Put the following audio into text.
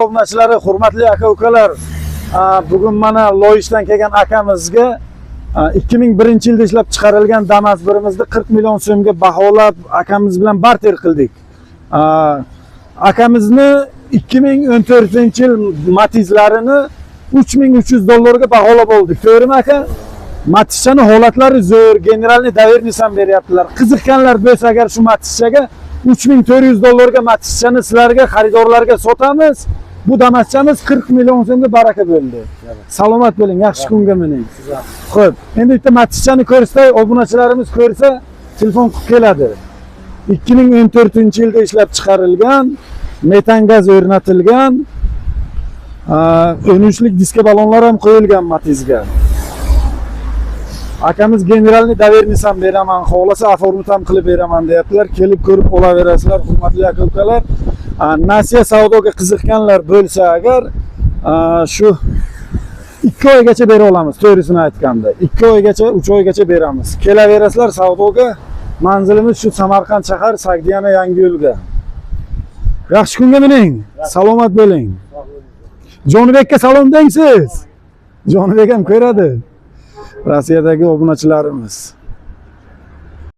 Obunachilari, hurmatli aka ukalar, bugun mana Loyishdan kelgan akamizga 2001 yilda ishlab chiqarilgan Damas birimizni 40 million so'mga baholab, akamiz bilan barter qildik. Akamizni 2014 yil Matizlarini 3300 dollarga baholab oldik. To'g'rimi, aka? Matizchani holatlari zo'r, генеральный доверенность ham beryaptilar. Qiziqqanlar bo'lsa agar shu Matizchaga, 3400 dollarga Matizchani sizlarga, xaridorlarga sotamiz. Bu Damaschamiz 40 million so'mga baraka bo'ldi. Salomat bo'ling, yaxshi kunga mining. Xo'p, endi bitta Matizchani ko'rsatay, obunachilarimiz ko'rsa telefon qilib keladi. 2014 yilda ishlab chiqarilgan, metan gaz o'rnatilgan, 13lik diska ballonlar ham qo'yilgan Matizga. Akamiz генеральный доверенность ham beraman, xohlasa оформить ham qilib beraman deyaptilar. Kelib ko'rib olaverasizlar, hurmatli aka ukalar. Nasiya savdoga qiziqqanlar bo'lsa agar, shu 2 oygacha bera olamiz, to'g'risini aytganda. 2 oygacha, 3 oygacha beramiz. Kelaverasizlar savdoga. Manzilimiz shu Samarqand shahar, Sagdiyana Yangiyo'lga. Yaxshi kunga mining. Salomat bo'ling. Jonibekka salom deng siz. Jonibek ham ko'radi. Rossiyadagi obunachilarimiz.